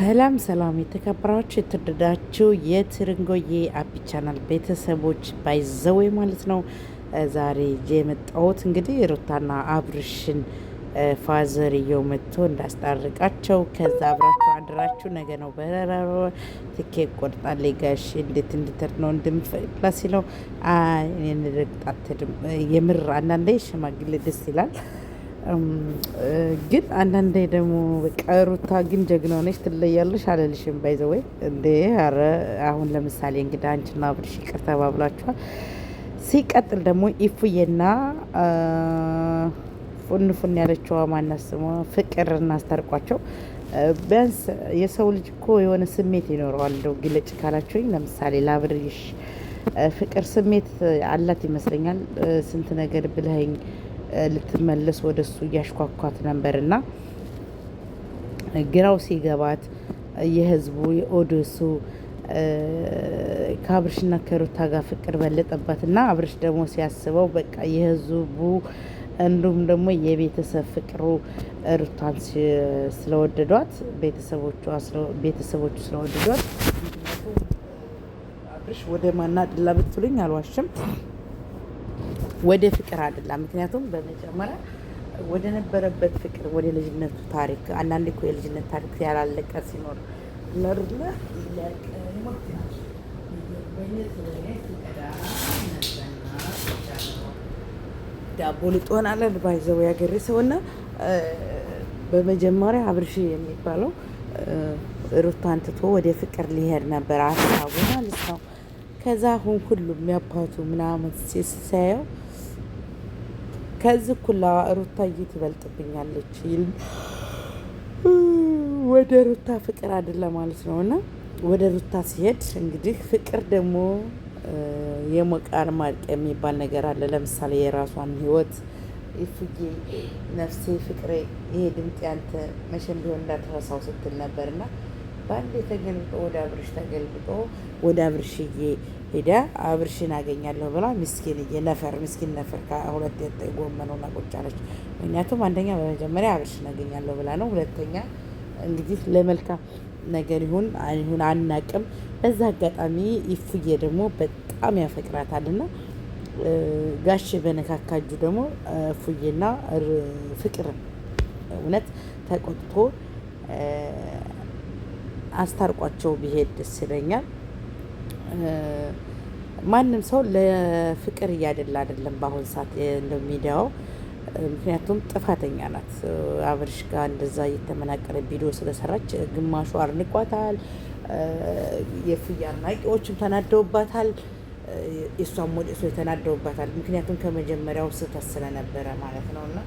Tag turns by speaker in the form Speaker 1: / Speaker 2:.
Speaker 1: ሰላም ሰላም የተከበራችሁ የተወደዳችሁ የትርንጎዬ አቢ ቻናል ቤተሰቦች by the way ማለት ነው። ዛሬ የመጣሁት እንግዲህ ሩታና አብርሽን ፋዘርየው መጥቶ እንዳስታርቃቸው ከዛ አብራችሁ አድራችሁ ነገ ነው በረራ ትኬት ቆርጣለች ጋሽ እንዴት እንድትር ነው እንደምትፈቅድላ ሲለው የምር አንዳንዴ ሽማግሌ ደስ ይላል። ግን አንዳንዴ ደግሞ በቃ ሩታ ግን ጀግና ሆነች ትለያለሽ አለልሽም። By the way እንዴ ኧረ አሁን ለምሳሌ እንግዲህ አንቺና አብርሽ ይቅር ተባብላችኋል። ሲቀጥል ደግሞ ኢፉዬና ፉን ፉን ያለችዋ ማናት ስሟ ፍቅር እናስታርቋቸው። ቢያንስ የሰው ልጅ እኮ የሆነ ስሜት ይኖረዋል። እንደው ግለጭ ካላችሁኝ ለምሳሌ ላብርሽ ፍቅር ስሜት አላት ይመስለኛል። ስንት ነገር ብለኸኝ ልትመለስ ወደ እሱ እያሽኳኳት ነበርና ግራው ሲገባት የህዝቡ የኦዶሱ ከአብርሽና ከሩታ ጋር ፍቅር በለጠባት እና አብርሽ ደግሞ ሲያስበው በቃ የህዝቡ እንዲሁም ደግሞ የቤተሰብ ፍቅሩ ሩታን ስለወደዷት ቤተሰቦቹ ስለወደዷት አብርሽ ወደ ማና ድላ ብትሉኝ አልዋሽም። ወደ ፍቅር አይደለም። ምክንያቱም በመጀመሪያ ወደ ነበረበት ፍቅር ወደ ልጅነቱ ታሪክ፣ አንዳንዴ እኮ የልጅነት ታሪክ ያላለቀ ሲኖር ለርለ ዳቦ ልጦናለን by the way ያገሬ ሰውና በመጀመሪያ አብርሽ የሚባለው ሩታን ትቶ ወደ ፍቅር ሊሄድ ነበር ሀሳቡ ማለት ነው። ከዛ አሁን ሁሉም ያባቱ ምናምን ሲሳየው ከዚህ ኩላ ሩታዬ ትበልጥብኛለች ይል ወደ ሩታ ፍቅር አይደለ ማለት ነው። እና ወደ ሩታ ሲሄድ እንግዲህ ፍቅር ደግሞ የሞቀ አርማቅ የሚባል ነገር አለ። ለምሳሌ የራሷን ህይወት ይፍዬ ነፍሴ ፍቅሬ ይሄ ድምፅ ያንተ መቼም ቢሆን እንዳትረሳው ስትል ነበርና በአንድ ተገልብጦ ወደ አብርሽ ተገልብጦ ወደ አብርሽዬ ሄዳ አብርሽን አገኛለሁ ብላ ምስኪንዬ ነፈር ምስኪን ነፈር ከሁለት ጎመኑና ቁጭ አለች። ምክንያቱም አንደኛ በመጀመሪያ አብርሽን አገኛለሁ ብላ ነው። ሁለተኛ እንግዲህ ለመልካም ነገር ይሁን አይሁን አናቅም። በዛ አጋጣሚ ይፉዬ ደግሞ በጣም ያፈቅራታልና ጋሽ በነካካ እጁ ደግሞ እፉዬና ፍቅር እውነት ተቆጥቶ አስታርቋቸው ቢሄድ ደስ ይለኛል። ማንም ሰው ለፍቅር እያደላ አይደለም በአሁን ሰዓት እንደው ሚዲያው፣ ምክንያቱም ጥፋተኛ ናት። አብርሽ ጋር እንደዛ እየተመናቀረ ቪዲዮ ስለሰራች ግማሹ አድንቋታል፣ የፍያ አድናቂዎችም ተናደውባታል፣ የእሷም ወደ እሱ የተናደውባታል። ምክንያቱም ከመጀመሪያው ስህተት ስለነበረ ማለት ነው እና